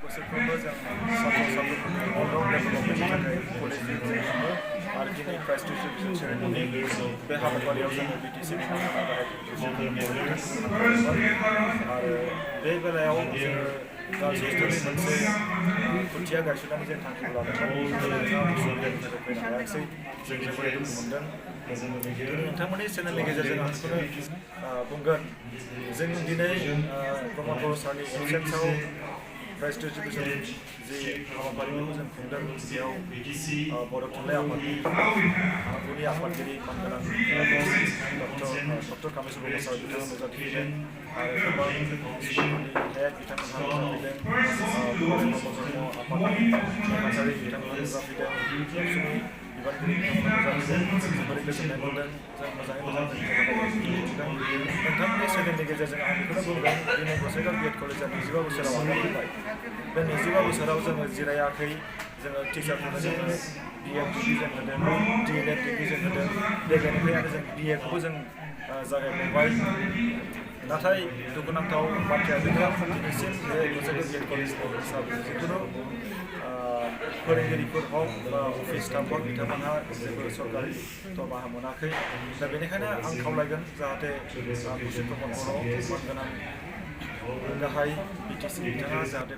बोसोरफ्रोमबो जों साफ्रोमबोनि अलराउन्ड डेभेलपमेन्टनि थाखाय कलेजनि जोङो आरो दिनै प्राइज डिस्ट्रिबिउसन सेरेमनि बे हाबाफारियाव जोङो बिटिसिनि आरो बे बेलायाव जोङो गार्लस हस्टेलनि मोनसे खुन्थिया गायसननानै जों थांखिखौ लादोंमोन उसुबिदानि थाखाय फैनो हायाखिसै जों जोबोर दुखु मोनदों दिनै नोंथांमोननि चेनेलनि गेजेरजों आं बेखौनो बुंगोन जों दिनै प्रमद बर' सारनि एबसेन्सआव प्राइज डिस्ट्रिबिउसन जि हाबाफारिखौ जों खुंदों बेयाव बर' थुनलाइ आफादनि गुदि आफादगिरि मानगोनां डक्टर कामेश्वर बर' सार बिथाङा नुजाथिफैदों आरो गोबां स्कुलफोरनि हेड बिथांमोनहा नुजाफैदों आफादनि नेहाथारि बिथांमोनहा नुजाफैदों एबसुनि बिबानगिरि बिथांमोनहा नुजाफैदों जोबोरै गोजोननाय मोनदों जों मोजाङै मोजां जों दिन्थिदों नोंथांमोननि चेनेलनि गेजेरजों आं बेखौनो बुंदों दिनै गसाइगाव बिएड कलेजआ 25 बोसोराव आगान होबाय बे 25 बोसोराव जोङो जिरायाखै जोङो टिचारफोरनो जोङो बिएड डिग्री जों होदों डिएलएड डिग्री जों होदों देग्लायनिफ्राय आरो जों बिएखौबो जों जागायबावबाय नाथाय दुखुनांथाव बाथ्राया बेनो दिनैसिम बे गसाइगाव बिएड कलेजनि जिखुनु फोरोंगिरिफोर हक बा अफिस स्टाफ हक बिथांमोनहा जेबो सरकारि दरमाहा मोनाखै दा बेनिखायनो आं खावलायगोन जाहाथे मुर्शिद प्रमद बर' मानगोनां गाहाय बिटिसि बिथाङा जाहाथे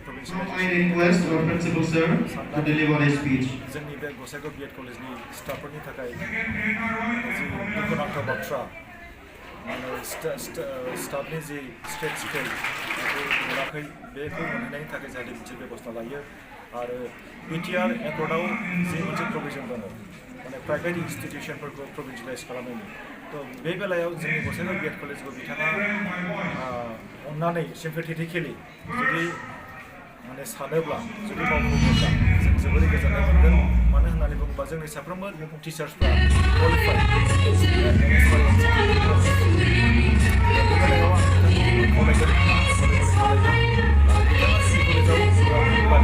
जोंनि बे गसाइगाव बिएड कलेजनि स्टाफफोरनि थाखाय जि दुखुनांथाव बाथ्रा स्टाफनि जि स्टेट स्केल बेखौ मोनाखै बेखौ मोनहैनायनि थाखाय जाहाथे मोनसे बेबस्था लायो आरो बिटिआर एकर्डआव जि मोनसे प्रभिजन दङ माने प्राइभेट इन्स्टिटिउसनफोरखौ प्रभिन्सियेलाइज खालामनायनि तो बे बेलायाव जोंनि गसाइगाव बिएड कलेजखौ बिथाङा अननानै सिम्पेथेटिकेलि जुदि माने सानोब्ला जुदि मावफुङोब्ला जों जोबोरै गोजोननाय मोनगोन मानो होननानै बुङोबा जोंनि साफ्रोमबो टिचार्सफ्रा क्वालिफाइड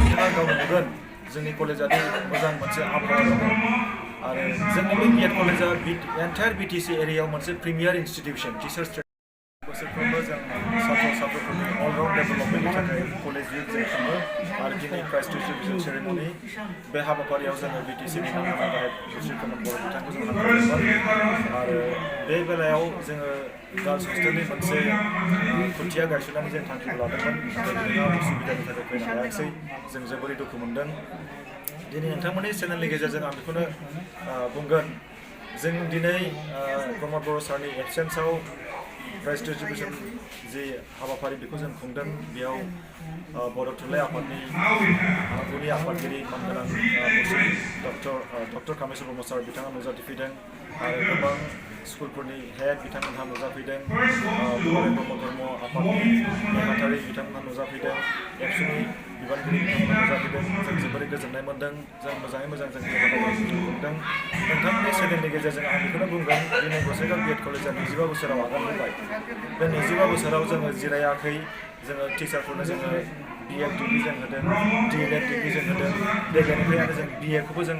बिथाङा गावनो नुगोन जोंनि कलेजआ मोजां मोनसे आबहावा दङ आरो जोंनि बे बिएड कलेजआ एन्टायार बिटिसि एरियायाव मोनसे प्रिमियार इन्स्टिटिउसन टिचार्स बोसोरफ्रोमबो जों साफ्रोमबोनि अलराउन्ड डेभेलपमेन्टनि थाखाय कलेज उइक जों खुङो आरो दिनै प्राइज डिस्ट्रिबिउसन सेरेमनि बे हाबाफारियाव जोङो बिटिसिनि नामजादा गाहाय मुर्शिद प्रमद बर' बिथांखौ जों हांख्रायदोंमोन आरो बे बेलायाव जोङो गार्लस हस्टेलनि मोनसे खुन्थिया गायसननानै जों थांखिखौ लादोंमोन नाथाय उसुबिदानि थाखाय फैनो हायाखिसै जों जोबोरै दुखु मोनदों दिनै नोंथांमोननि चेनेलनि गेजेरजों आं बेखौनो बुंगोन जों दिनै प्रमद बर' सारनि एबसेन्सआव प्राइज डिस्ट्रिबिउसन जि हाबाफारि बेखौ जों खुंदों बेयाव बर' थुनलाइ आफादनि गुदि आफादगिरि मानगोनां डक्टर कामेश्वर बर' सार बिथाङा नुजाथिफैदों आरो गोबां स्कुलफोरनि हेड बिथांमोनहा नुजाफैदों ब्रह्म धर्म आफादनि नेहाथारि बिथांमोनहा नुजाफैदों एबसुनि बिबानगिरि बिथांमोनहा नुजाफैदों जों जोबोरै गोजोननाय मोनदों जों मोजाङै मोजां जों खुंदों नोंथांमोननि चेनेलनि गेजेरजों आं बेखौनो बुंगोन दिनै गसाइगाव बिएड कलेजआ 25 बोसोराव आगान होबाय बे 25 बोसोराव जोङो जिरायाखै जोङो टिचारफोरनो जोङो बिएड डिग्री जों होदों डिएलएड डिग्री जों होदों देग्लायनिफ्राय आरो जों बिएखौबो जों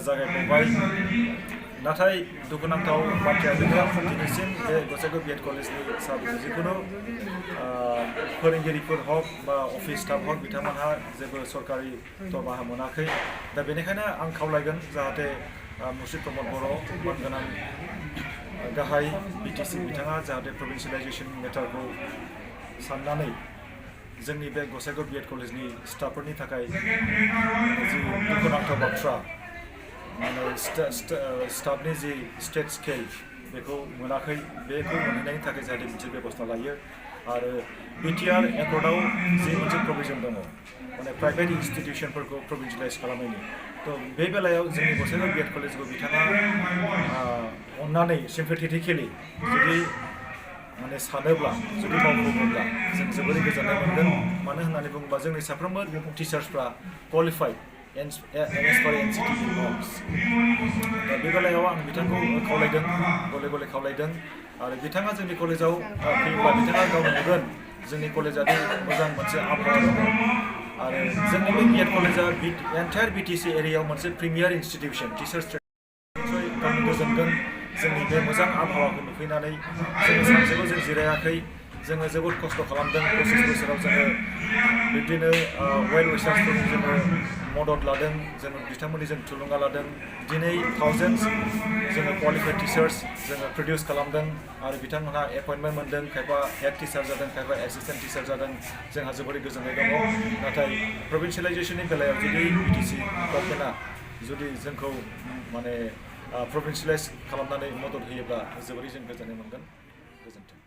जागायबावबाय नाथाय दुखुनांथाव बाथ्राया बेनो दिनैसिम बे गसाइगाव बिएड कलेजनि जिखुनु फोरोंगिरिफोर हक बा अफिस स्टाफ हक बिथांमोनहा जेबो सरकारि दरमाहा मोनाखै दा बेनिखायनो आं खावलायगोन जाहाथे मुर्शिद प्रमद बर' मानगोनां गाहाय बिटिसि बिथाङा जाहाथे प्रभिन्सियेलाइजेसन मेटारखौ साननानै जोंनि बे गसाइगाव बिएड कलेजनि स्टाफफोरनि थाखाय जि दुखुनांथाव बाथ्रा माने स्टाफनि जि स्टेट स्केल बेखौ मोनाखै बेखौ मोनहैनायनि थाखाय जाहाथे मोनसे बेबस्था लायो आरो बिटिआर एकर्डआव जि मोनसे प्रभिजन दङ माने प्राइभेट इन्स्टिटिउसनफोरखौ प्रभिन्सियेलाइज खालामनायनि तो बे बेलायाव जोंनि गसाइगाव बिएड कलेजखौ बिथाङा अननानै सिम्पेथेटिकेलि जुदि माने सानोब्ला जुदि मावफुङोब्ला जों जोबोरै गोजोननाय मोनगोन मानो होननानै बुङोबा जोंनि साफ्रोमबो टिचार्सफ्रा क्वालिफाइड एस पार एनसिटि नर्म्स दा बे बेलायाव आं बिथांखौ खावलायदों गले गले खावलायदों आरो बिथाङा जोंनि कलेजाव फैयोब्ला बिथाङा गावनो नुगोन जोंनि कलेजआ मोजां मोनसे आबहावा दङ आरो जोंनि बे बिएड कलेजआ एन्टायार बिटिसि एरियायाव मोनसे प्रिमियार इन्स्टिटिउसन टिचार्स गावनो गोजोनगोन जोंनि बे मोजां आबहावाखौ नुफैनानै जोङो सानसेबो जों जिरायाखै जोङो जोबोद खस्थ' खालामदों 25 बोसोराव जोङो बिब्दिनो वेल विशार्सफोरनि जोङो मदद लादों जोङो बिथांमोननि जों थुलुंगा लादों दिनै थाउजेन्डस जोङो क्वालिफाइड टिचार्स जोङो प्रडिउस खालामदों आरो बिथांमोनहा एपइन्टमेन्ट मोन्दों खायफा हेड टिचार जादों खायफा एसिस्टेन्ट टिचार जादों जोंहा जोबोरै गोजोननाय दङ नाथाय प्रभिन्सियेलाइजेसननि बेलायाव जुदि बिटिसि गभर्नमेन्टआ जुदि जोंखौ माने प्रभिन्सियेलाइज खालामनानै मदद होयोब्ला जोबोरै जों गोजोननाय मोनगोन गोजोन्थों